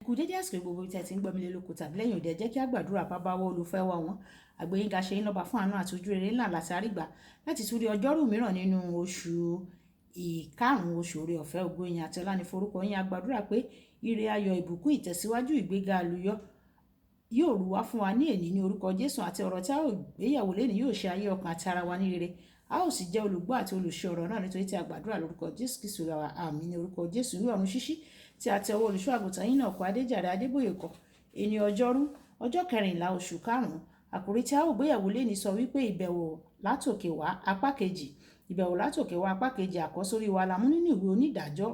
Kú dédé àsìkò gbogbo tí ẹ ti ń gbọ́ mi lé lóko tàbí lẹ́yìn òde. Ẹ jẹ́ kí a gbàdúrà. Bàbá wa olùfẹ́ wa wọn àgbẹ̀yìnga ṣe ń lọ́ba fún àánú àti ojú rere ńlá láti àrígbà láti tún rí ọjọ́rú mìíràn nínú oṣù ìkarùn-ún, oṣù oore ọ̀fẹ́. Ògo, ìyìn àti ọlá ní forúkọ yín. A gbàdúrà pé ire, ayọ̀, ìbùkún, ìtẹ̀síwájú, ìgbéga, àlùyọ yóò rú wá fún wa ní èní ní orúkọ Jésù, àti ọ̀rọ̀ tí a ó gbéyàwó lẹ́ni yóò ṣe ayé, ọkàn àti ara wa ní rere. A ó sì jẹ́ olùgbọ́ àti olùṣe ọ̀rọ̀ náà, nítorí tí a gbàdúrà lórúkọ Jésù Kristu Olúwa wa. Àmín. Ní orúkọ Jésù. Ìwé Ọ̀run Ṣíṣí tí a tẹ ọwọ́ olùṣọ́ àgùntàn yín náà kọ, Adéjàre Adébóyè kọ. Ẹni ọjọ́rú, ọjọ́ 14 oṣù karùn-ún. Àkòrí tí a ó gbéyàwó lẹ́ni sọ wípé ìbẹ̀wò látòkè wá, apá kejì. Ìbẹ̀wò látòkè wá, apá kejì. Àkọ́sórí wa la mú nínú ìwé Onídàájọ́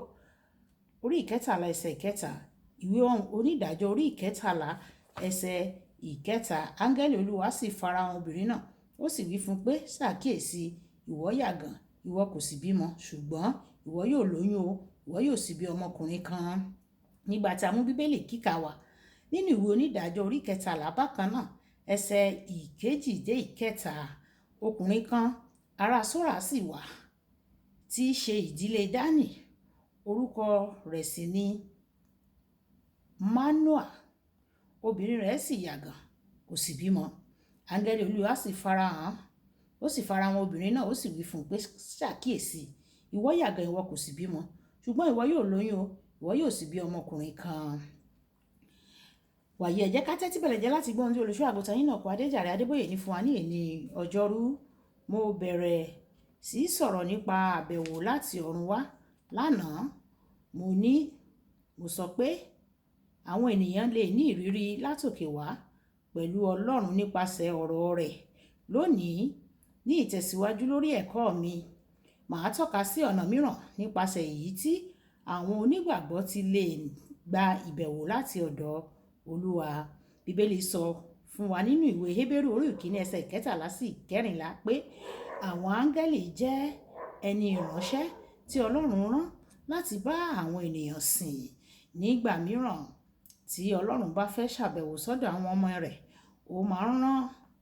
orí 13, ẹsẹ̀ 3. Ìwé Onídàájọ́ orí 13, ẹsẹ̀ 3. Áńgẹ́lì Olúwa sì farahàn obìnrin náà, ó sì wí fún un pé, "Ṣàkíyèsí, ìwọ yàgàn, ìwọ kò sì bímọ, ṣùgbọ́n ìwọ yóò lóyún o, ìwọ yóò sì bí ọmọkùnrin kan." Nígbà tí a mú Bíbélì kíkà wá nínú ìwé Onídàájọ́ orí 13 bákan náà, ẹsẹ̀ 2 dé 3, ọkùnrin kan ará Sórà sì wà tí í ṣe ìdílé Dánì, orúkọ rẹ̀ sì ni Manoa. Obìnrin rẹ̀ sì yàgàn, kò sì bímọ. Áńgẹ́lì Olúwa sì farahàn, ó sì farahàn obìnrin náà, ó sì wí fún un pé, "Ṣàkíyèsí, ìwọ yàgàn, ìwọ kò sì bímọ, ṣùgbọ́n ìwọ yóò lóyún o, ìwọ yóò sì bí ọmọkùnrin kan." Wàyí, ẹ jẹ́ ká tẹ́tí bẹ̀lẹ̀ jẹ́ láti gbọ́ ohun tí olùṣọ́ àgùntàn yín náà kọ, Adéjàre Adébóyè, ní fún wa ní èní ọjọ́rú. Mo bẹ̀rẹ̀ sí í sọ̀rọ̀ nípa àbẹ̀wò láti ọ̀run wá lánàá. Mo ní, mo sọ pé àwọn ènìyàn lè ní ìrírí látòkè wá pẹ̀lú Ọlọ́run nípasẹ̀ ọ̀rọ̀ rẹ̀. Lónìí, ní ìtẹ̀síwájú lórí ẹ̀kọ́ mi, màá tọ́ka sí ọ̀nà mìíràn nípasẹ̀ èyí tí àwọn onígbàgbọ́ ti lè gba ìbẹ̀wò láti ọ̀dọ̀ Olúwa. Bíbélì sọ fún wa nínú ìwé Hébérù orí 1, ẹsẹ̀ 13 sí 14 pé àwọn áńgẹ́lì jẹ́ ẹni ìránṣẹ́ tí Ọlọ́run rán láti bá àwọn ènìyàn sìn. Nígbà mìíràn tí Ọlọ́run bá fẹ́ ṣàbẹ̀wò sọ́dọ̀ àwọn ọmọ rẹ̀, ó máa ń rán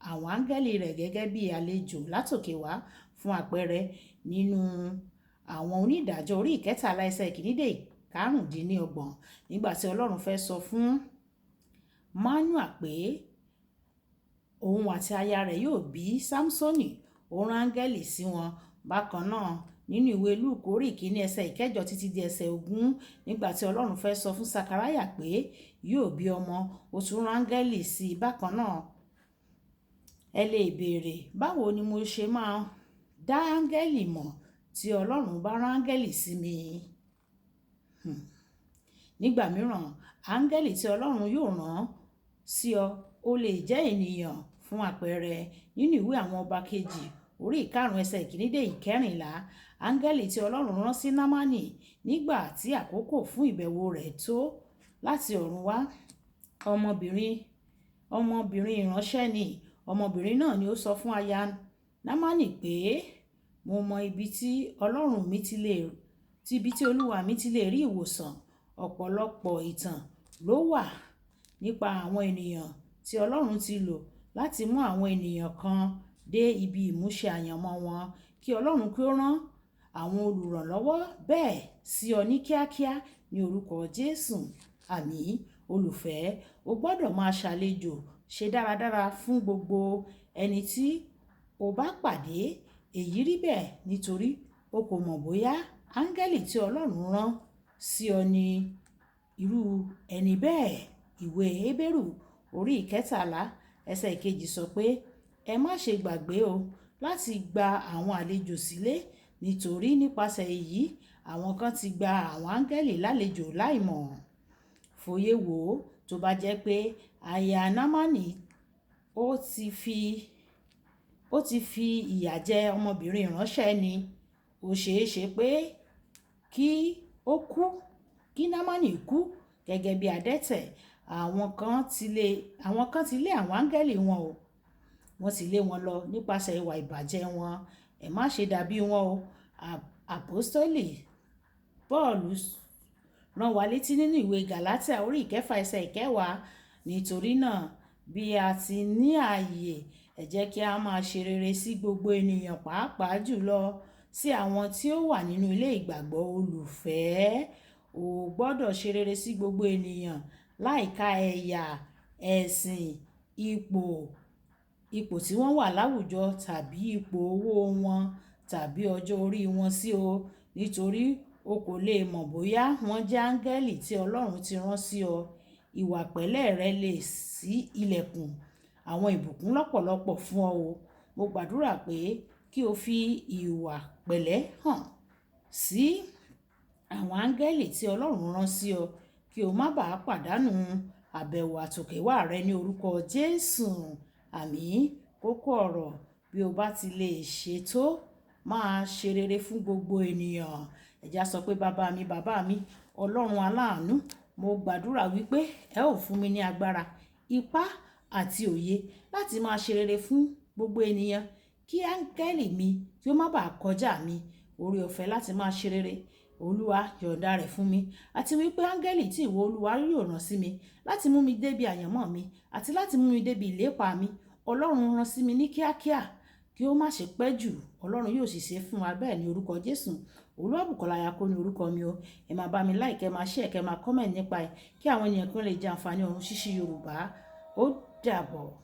àwọn áńgẹ́lì rẹ̀ gẹ́gẹ́ bí àlejò látòkè wá. Fún àpẹẹrẹ, nínú àwọn Onídàájọ́ orí 13, ẹsẹ̀ 1 dé 25, nígbà tí Ọlọ́run fẹ́ sọ fún Manoa pé òun àti aya rẹ̀ yóò bí Samsoni, ó rán áńgẹ́lì sí wọn. Bákan náà, nínú ìwé Lúùkù orí 1, ẹsẹ̀ 8 títí di ẹsẹ̀ 20, nígbà tí Ọlọ́run fẹ́ sọ fún Sakaraya pé yóò bí ọmọ, ó tún rán áńgẹ́lì sí i bákan náà. Ẹ lè béèrè, báwo ni mo ṣe máa dá áńgẹ́lì mọ̀ tí Ọlọ́run bá rán áńgẹ́lì sí mi? Nígbà mìíràn, áńgẹ́lì tí Ọlọ́run yóò rán sí ọ, ó lè jẹ́ ènìyàn. Fún àpẹẹrẹ, nínú ìwé Àwọn Ọba Kejì orí 5, ẹsẹ̀ 1 dé 14, áńgẹ́lì tí Ọlọ́run rán sí Námánì nígbà tí àkókò fún ìbẹ̀wò rẹ̀ tó láti ọ̀run wá. Ọmọbìnrin ìránṣẹ́ ni. Ọmọbìnrin náà ni ó sọ fún aya Námánì pé, "Mo mọ ibi tí Ọlọ́run mi ti lè, tí ibi tí Olúwa mi ti lè rí ìwòsàn." Ọ̀pọ̀lọpọ̀ ìtàn ló wà nípa àwọn ènìyàn tí Ọlọ́run ti lò láti mú àwọn ènìyàn kan dé ibi ìmúṣẹ àyànmọ́ wọn. Kí Ọlọ́run kí ó rán àwọn olùrànlọ́wọ́ bẹ́ẹ̀ sí ọ ní kíákíá ní orúkọ Jésù. Àmín. Olùfẹ́, o gbọ́dọ̀ máa ṣàlejò ṣe dáradára fún gbogbo ẹni tí o bá pàdé. Èyí rí bẹ́ẹ̀ nítorí o kò mọ̀ bóyá áńgẹ́lì tí Ọlọ́run rán sí ọ ní irú ẹni bẹ́ẹ̀. Ìwé Hébérù orí 13, ẹsẹ̀ 2 sọ pé, "Ẹ má ṣe gbàgbé o láti gba àwọn àlejò sílé, nítorí nípasẹ̀ èyí àwọn kan ti gba àwọn áńgẹ́lì lálejò láìmọ̀." Fòye wò ó, tó bá jẹ́ pé aya Námánì ó ti fi ìyà jẹ ọmọbìnrin ìránṣẹ́ ni, ó ṣe é ṣe pé kí ó kú, kí Námánì kú gẹ́gẹ́ bí adẹ́tẹ̀. Àwọn kan ti lé àwọn áńgẹ́lì wọn o. Wọ́n ti lé wọn lọ nípasẹ̀ ìwà ìbàjẹ́ wọn. Ẹ má ṣe dàbí wọn o. Àpọ́stélì Pọ́ọ̀lù rán wa létí nínú ìwé Gàlátíà orí 6, ẹsẹ̀ 10. "Nítorí náà, bí a ti ní ààyè, ẹ jẹ́ kí a máa ṣe rere sí gbogbo ènìyàn, pàápàá jùlọ sí àwọn tí ó wà nínú ilé ìgbàgbọ́." Olùfẹ́, o gbọ́dọ̀ ṣe rere sí gbogbo ènìyàn. láìka ẹ̀yà, ẹ̀sìn, ipò tí wọ́n wà láwùjọ tàbí ipò owó wọn tàbí ọjọ́ orí wọn sí o. Nítorí o kò lè mọ̀ bóyá wọ́n jẹ́ áńgẹ́lì tí Ọlọ́run ti rán sí ọ. Ìwà pẹ̀lẹ́ rẹ lè ṣí ilẹ̀kùn àwọn ìbùkún lọ́pọ̀lọpọ̀ fún ọ o. Mo gbàdúrà pé kí o fi ìwà pẹ̀lẹ́ hàn sí àwọn áńgẹ́lì tí Ọlọ́run rán sí ọ, kí o má bàá pàdánù àbẹ̀wò àtòkèwá rẹ ní orúkọ Jésù. Àmín. Kókó ọ̀rọ̀: bí o bá ti lè ṣe tó, máa ṣe rere fún gbogbo ènìyàn. Ẹ jẹ́ á sọ pé bàbá mi, bàbá mi, Ọlọ́run aláàánú, mo gbàdúrà wípé ẹ ó fún mi ní agbára, ipá àti òye láti máa ṣe rere fún gbogbo ènìyàn, kí áńgẹ́lì mi kí ó má bàá kọjá mi. Oore ọ̀fẹ́ láti máa ṣe rere, Olúwa yọ̀ǹda rẹ̀ fún mi. Àti wípé áńgẹ́lì tí ìwọ Olúwa yóò rán sí mi láti mú mi débi àyànmọ́ mi àti láti mú mi débi ìlépa mi, Ọlọ́run rán sí mi ní kíákíá kí ó má ṣe pẹ́ jù. Ọlọ́run yóò sì ṣe fún wa bẹ́ẹ̀ ní orúkọ Jésù. Olúwabùkọ́lá Ayako ní orúkọ mi o. Ẹ máa bá mi like, ẹ máa share, kẹ máa comment nípa ẹ̀ kí àwọn ènìyàn kan lè jẹ àǹfààní ọ̀run ṣíṣí Yorùbá. Ó dàbọ̀.